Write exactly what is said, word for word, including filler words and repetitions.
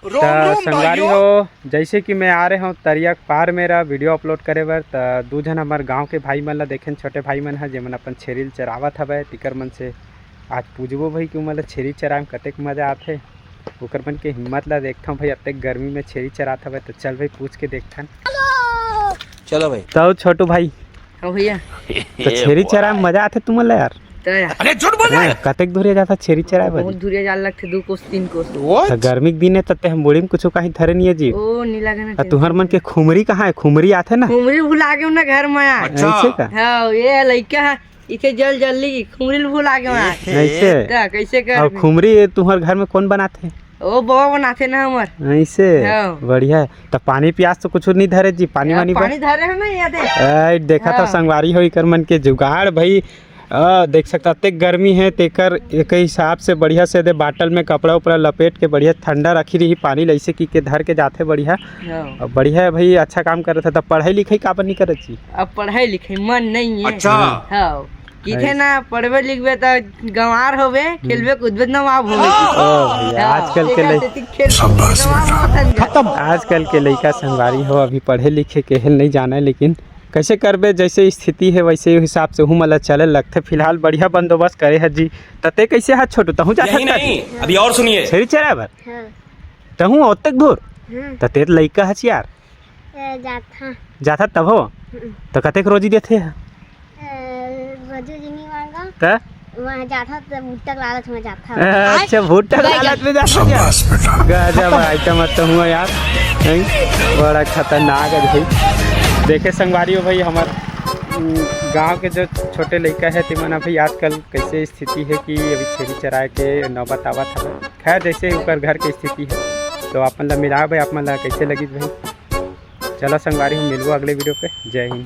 त संगवारी हो, जैसे कि मैं आ रहे हूँ तरिया के पार मेरा वीडियो अपलोड करे बर, त दू झन हमर गांव के भाई मन ला देखेन, छोटे भाई मन ह, जेमन अपन छेरी ल चरावत हवय, तिकर मन से आज पूछबो भाई कि उमन ला छेरी चराए म कतेक मजा आथे। ओकर मन के हिम्मत ला देखथन भाई, अतेक गर्मी में छेरी चरात हवय, त चल भाई पूछ के देखथन। चलो भाई। त छोटू भाई, हाँ भैया। त छेरी चराए म मजा आथे तुमन ला यार? त यार। अरे झूठ बोल रहा है। हाँ, कतेक दूरिया जाथा छेरी चराए बर? बहुत दूरिया जाए लगथे, दू कोस, तीन कोस। त गर्मी के दिन हे, त ते ह मुड़ी म कुछु कहीं धरे नइ हे जी। ओ, नी लगे ना। त तुहर मन के खुमरी कहाँ हे? खुमरी आथे ना? खुमरी भुला गेंव ना घर में यार। अच्छा। ऐसे का? हाँ, ये लइका हे, इथे जल जल्दी खुमरी ल भुला गेंव यार। ऐसे? त कैसे कर? अउ खुमरी तुहर घर में कोन बनाथे? ओ, बबा बनाथे ना हमर। ऐसे? हाँ। बढ़िया हे। त पानी प्यास तो कुछु नइ धरे जी, पानी हाँ, वानी ब- पानी धरे हे ना, ये दे। ए, देखा त हाँ। संगवारी हो, इकर मन के जुगाड़ भाई। अ, देख सकत हव, अतेक गर्मी हे, तेकर एक हिसाब से बढ़िया से दे बाटल में कपड़ा उपड़ा लपेट के बढ़िया ठंडा रखी रही, पानी ल ऐसे की के धर के जाथे बढ़िया। हाँ। अउ बढ़िया हे भाई, अच्छा काम करत हे। त पढ़ाई लिखाई काबर नइ करत जी? अब पढ़ाई लिखाई मन नइ हे। अच्छा। हाँ। किथे ऐसे। ना पढ़बे लिखबे त गंवार होबे, खेलबे कूदबे त नवाब होबे। ओ भैया, हाँ, आजकल के तेकर लइ- सेती खेल शाबाश नवाब बेटा। होथन। खत्म। आजकल के लइका संगवारी हो, अभी पढ़े लिखे के हेल नइ जाने, लेकिन कैसे करबे, जैसे स्थिति हे वैसे हिसाब से उहू मन ला चले लगथे। फिलहाल बढ़िया बंदोबस्त करे हे जी। त ते कैसे हस छोटू, तहूँ जाथस यही का? नहीं, अभी और सुनिए। छेरी चराए बर? हाँ। तहूँ ओतेक दूर? हाँ। त ते लइका हस यार। ए, जाथा। जाथा तभो? हम्म। त कतेक रोजी देथे ह? ए, रोजी जी नहीं मांगा। त? वहाँ जाथा त भुट्टा के लालच में जाथा। अच्छा, भुट्टा के लालच में जाथा क्या? शाबाश बेटा। गजब आइटम तो हुआ यार। हैं? बड़ा खतरनाक हे भाई। देखे संगवारी हो भाई, हमर, उम, गांव के जो छोटे लइका हे, तिमन अभी आजकल कैसे स्थिति हे कि अभी छेरी चराए के नौबत आवत हवे। खैर, जैसे ओकर घर के स्थिति हे, तो अपन ला मिलाबे, आप मन ला कैसे लगिस भाई? चला संगवारी हो, मिलबो अगले वीडियो पे। जय हिंद।